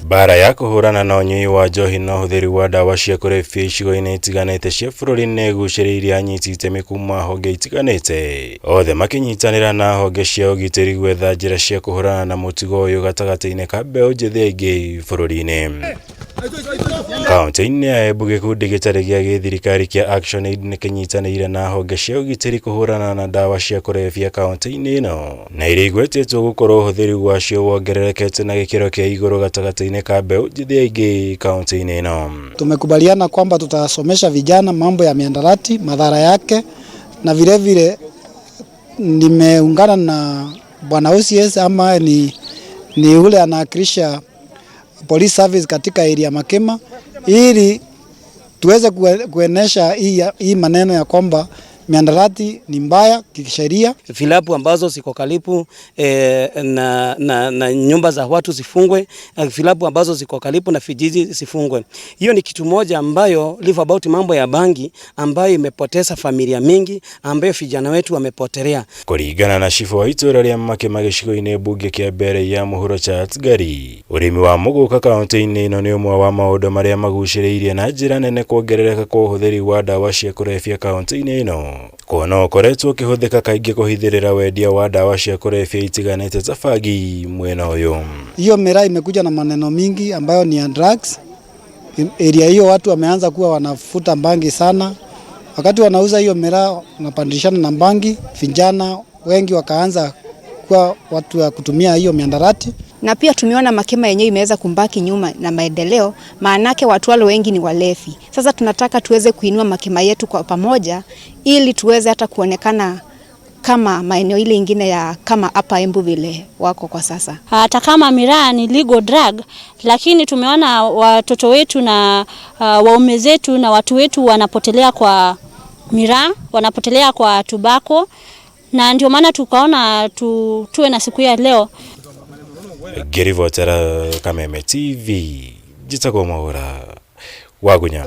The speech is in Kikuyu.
Mbara ya kũhũrana na ũnyui wa njohi na ũhũthĩri wa ndawa cia kũrebia icigo-inĩ itiganĩte cia bũrũri nĩ ĩgucĩrĩirie anyiti itemi kuma honge itiganĩte, othe makĩnyitanĩra na honge cia ũgitĩri gwetha njĩra cia kũhũrana na mũtugo ũyũ gatagatĩ-inĩ ka mbeũ njĩthĩ aingĩ bũrũri-inĩ. Kaunti-inĩ ya Embu gĩkundi gĩtarĩ gĩa gĩthirikari kĩa ActionAid nĩ kĩnyitanĩire na honge cia ũgitĩri kũhũrana na ndawa cia kũrebia kaunti-inĩ ĩno, na iria igwetetwo gũkorwo ũhũthĩri wacio wongererekete na gĩkĩro kĩa igũrũ gatagatĩ-inĩ ka mbeũ njĩthĩ aingĩ kaunti-inĩ ĩno. Tumekubaliana kwamba tutasomesha vijana mambo ya mihadarati, madhara yake, na vilevile nimeungana na bwana OCS ama ni ule anawakilisha police service katika area Makema ili tuweze kuenesha hii maneno ya kwamba mihadarati ni mbaya kisheria. Vilabu ambazo ziko karibu na nyumba za watu zifungwe, vilabu ambazo ziko karibu na vijiji zifungwe. Hiyo ni kitu moja ambayo live about mambo ya bangi ambayo imepoteza familia mingi, ambayo vijana wetu wamepotelea. Kũringana na cibũ wa itũũra rĩa Makema gĩcigo-inĩ mbunge kĩa mbere ya mũhuro Charles Ngari, ũrĩmi wa mũgũka kaunti-inĩ ĩno nĩ ũmwe wa maũndũ marĩa magucĩrĩirie na njĩra nene kuongerereka kwa ũhũthĩri wa ndawa cia kũrebia kaunti-inĩ ĩno, kuona ũkoretwo ũkĩhũthĩka kaingĩ kũhithĩrĩra wendia wa ndawa cia kũrebia itiganĩte ta bangi mwena ũyũ. Hiyo miraa imekuja na maneno mingi ambayo ni ya drugs. Area hiyo watu wameanza kuwa wanafuta bangi sana. Wakati wanauza hiyo miraa wanapandishana na bangi, vijana wengi wakaanza kuwa watu wa kutumia hiyo mihadarati. Na pia tumeona Makema yenyewe imeweza kumbaki nyuma na maendeleo, maanake watu wale wengi ni walevi. Sasa tunataka tuweze kuinua Makema yetu kwa pamoja ili tuweze hata kuonekana kama maeneo ile ingine ya kama hapa Embu vile wako kwa sasa. Hata kama miraa ni legal drug, lakini tumeona watoto wetu na waume zetu na watu wetu wanapotelea kwa miraa, wanapotelea kwa tobacco, na ndio maana tukaona tuwe na siku ya leo. Ngĩribotera Kameme TV, njĩtagwo Mwaũra Wagunya.